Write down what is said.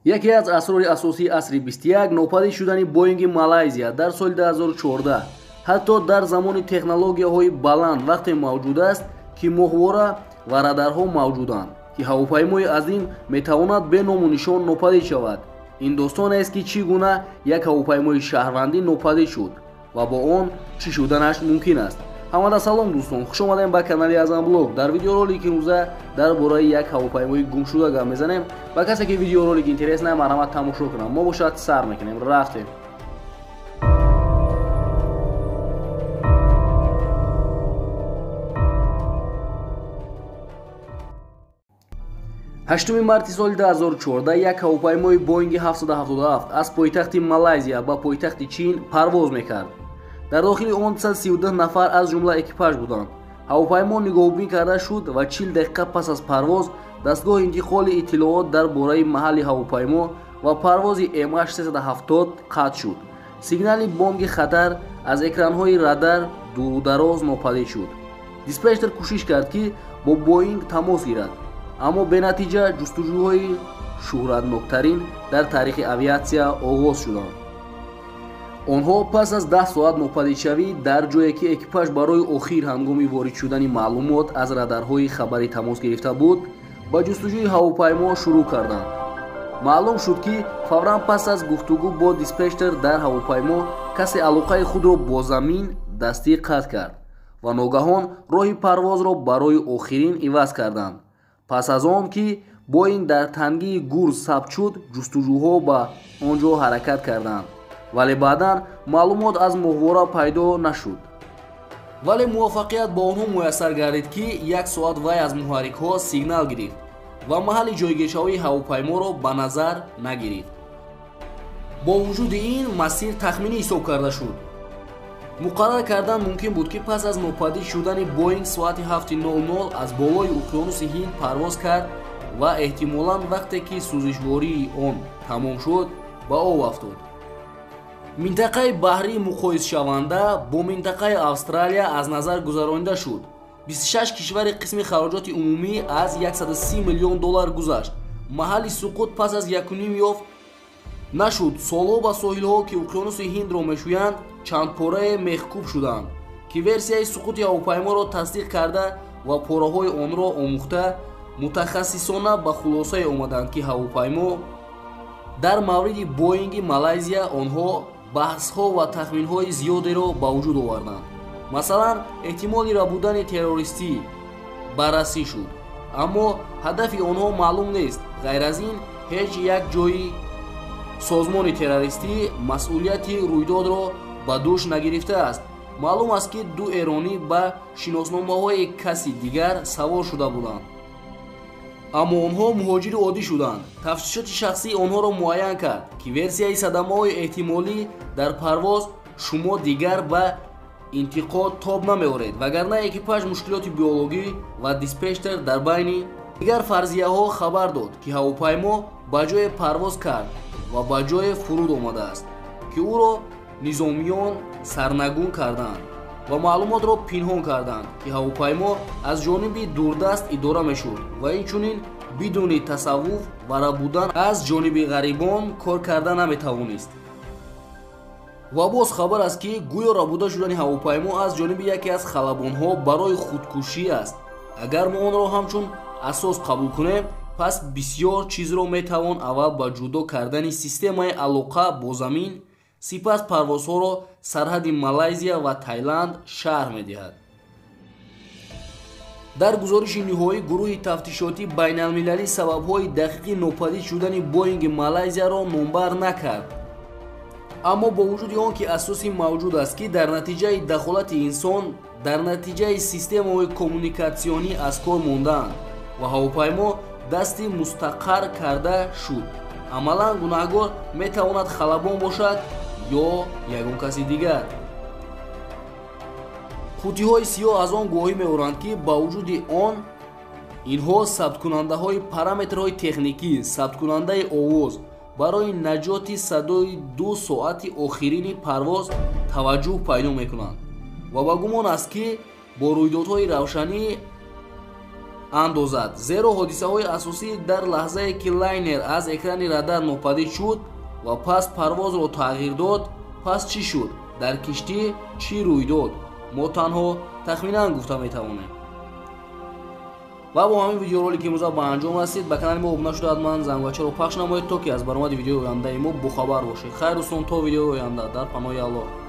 Яке аз асрори асосии асри 21 нопадид шудани Боинги Малайзия дар соли 2014, ҳатто дар замони технологияҳои баланд вақте мавҷуд аст, ки моҳвора ва радарҳо мавҷуданд, ки ҳавопаймои азим метавонад бе ному нишон нопадид шавад. Ин достонест, ки чӣ гуна як ҳавопаймои шаҳрвандӣ нопадид шуд ва бо он чӣ шуданаш мумкин аст. Ҳамада салом дӯстон, хуш омадем ба канали Азам Блог. Дар видеоролики имрӯза дар бораи як ҳавопаймои гумшуда гап мезанем. Ба касе ки видеоролик интерес на, марҳамат тамошо кунам. Мо бошад сар мекунем. Рафтем. Ҳаштуми марти соли 2014 як ҳавопаймои Боинги 777 аз пойтахти Малайзия ба пойтахти Чин парвоз мекард. Дар дохили он 232 нафар аз ҷумла экипаж буданд. Ҳавопаймо нигоҳубин карда шуд ва 40 дақиқа пас аз парвоз дастгоҳи интиқоли иттилоот дар бораи маҳалли ҳавопаймо ва парвози MH370 қатъ шуд. Сигнали бонги хатар аз экранҳои радар дуру дароз нопадид шуд. Диспетчер кӯшиш кард, ки бо Боинг тамос гирад, аммо бенатиҷа. Ҷустуҷӯҳои шӯҳратноктарин дар таърихи авиатсия оғоз шуданд. Онҳо пас аз 10 соат нопадидшавӣ дар ҷое, ки экипаж барои охир ҳангоми ворид шудани маълумот аз радарҳои хабари тамос гирифта буд, ба ҷустуҷӯи ҳавопаймо шурӯъ карданд. Маълум шуд, ки фавран пас аз гуфтугӯ бо диспетчер дар ҳавопаймо касе алоқаи худро бо замин дастӣ қатъ кард ва ногаҳон роҳи парвозро барои охирин иваз карданд. Пас аз он ки Боинг дар тангии гурз сабт шуд, ҷустуҷӯҳо ба он ҷо ҳаракат карданд, вале баъдан маълумот аз моҳвора пайдо нашуд. Вале муваффақият ба онҳо муяссар гардид, ки як соат вай аз муҳаррикҳо сигнал гирифт ва маҳалли ҷойгиршавии ҳавопайморо ба назар нагирифт. Бо вуҷуди ин масир тахминӣ ҳисоб карда шуд. Муқаррар кардан мумкин буд, ки пас аз нопадид шудани Боинг соати 7:00 аз болои уқёнуси Ҳинд парвоз кард ва эҳтимолан вақте ки сӯзишвории он тамом шуд, ба об афтод. Минтақаи баҳрии муқоисашаванда бо минтақаи Австралия аз назар гузаронида шуд. 26 кишвари қисми хароҷоти умумӣ аз 130 миллион доллар гузашт. Маҳалли суқут пас аз 1,5 ёфт нашуд. Солҳо ба соҳилҳо, ки уқёнуси Ҳиндро мешӯянд, чанд порае мехкӯб шуданд, ки версияи суқути ҳавопайморо тасдиқ карда ва пораҳои онро омӯхта мутахассисона ба хулосае омаданд, ки ҳавопаймо дар мавриди Боинги Малайзия онҳо баҳсҳо ва тахминҳои зиёдеро ба вуҷуд оварданд. Масалан, эҳтимоли рабудани террористӣ баррасӣ шуд, аммо ҳадафи онҳо маълум нест. Ғайр аз ин, ҳеҷ як ҷои созмони террористӣ масъулияти рӯйдодро ба дӯш нагирифтааст. Маълум аст, ки ду эронӣ ба шиносномаҳои каси дигар савор шуда буданд, аммо онҳо муҳоҷири оддӣ шуданд. Тафтишоти шахсии онҳоро муайян кард, ки версияи садамаҳои эҳтимолӣ дар парвоз шумо дигар ба интиқод тоб намеоред, вагарна экипаж мушкилоти биологӣ ва диспетчер дар байни дигар фарзияҳо хабар дод, ки ҳавопаймо ба ҷое парвоз кард ва ба ҷое фуруд омадааст, ки ӯро низомиён сарнагун карданд ва маълумотро пинҳон карданд, ки ҳавопаймо аз ҷониби дурдаст идора мешуд ва инчунин бидуни тасаввуф ва рабудан аз ҷониби ғарибон кор карда наметавонист. Ва боз хабар аст, ки гӯё рабуда шудани ҳавопаймо аз ҷониби яке аз халабонҳо барои худкушӣ аст. Агар мо онро ҳамчун асос қабул кунем, пас бисёр чизро метавон аввал ба ҷудо кардани системаи алоқа бо замин, сипас парвозҳоро сарҳади Малайзия ва Тайланд шарҳ медиҳад. Дар гузориши ниҳоӣ гурӯҳи тафтишотӣ байналмилалӣ сабабҳои дақиқи нопадид шудани Боинги Малайзияро номбар накард. Аммо бо вуҷуди он ки асоси мавҷуд аст, ки дар натиҷаи дахолати инсон дар натиҷаи системаҳои коммуникатсионӣ аз кор мондаанд ва ҳавопаймо дасти мустақар карда шуд, амалан гунаҳгор метавонад халабон бошад ё ягон каси дигар. Қуттиҳои сиёҳ аз он гувоҳӣ меоранд, ки ба вуҷуди он инҳо сабткунандаҳои параметрҳои техникӣ, сабткунандаи овоз барои наҷоти садои 2 соати охирини парвоз таваҷҷӯҳ пайдо мекунанд ва ба гумон аст, ки бо рӯйдодҳои равшанӣ андозад, зеро ҳодисаҳои асосӣ дар лаҳзае ки лайнер аз экрани радар нопадид шуд ва пас парвозро тағйир дод, пас чӣ шуд? Дар киштӣ чӣ рӯй дод? Мо танҳо тахминан гуфта метавонем. Ва бо ҳамин видеоролики имрӯза ба анҷом расид. Ба канали мо обуна шуда, ҳатман зангбачаро пахш намоед, то ки аз баромади видеои ояндаи мо бохабар бошед. Хайр, дӯстон, то видеои оянда, дар паноҳи Аллоҳ.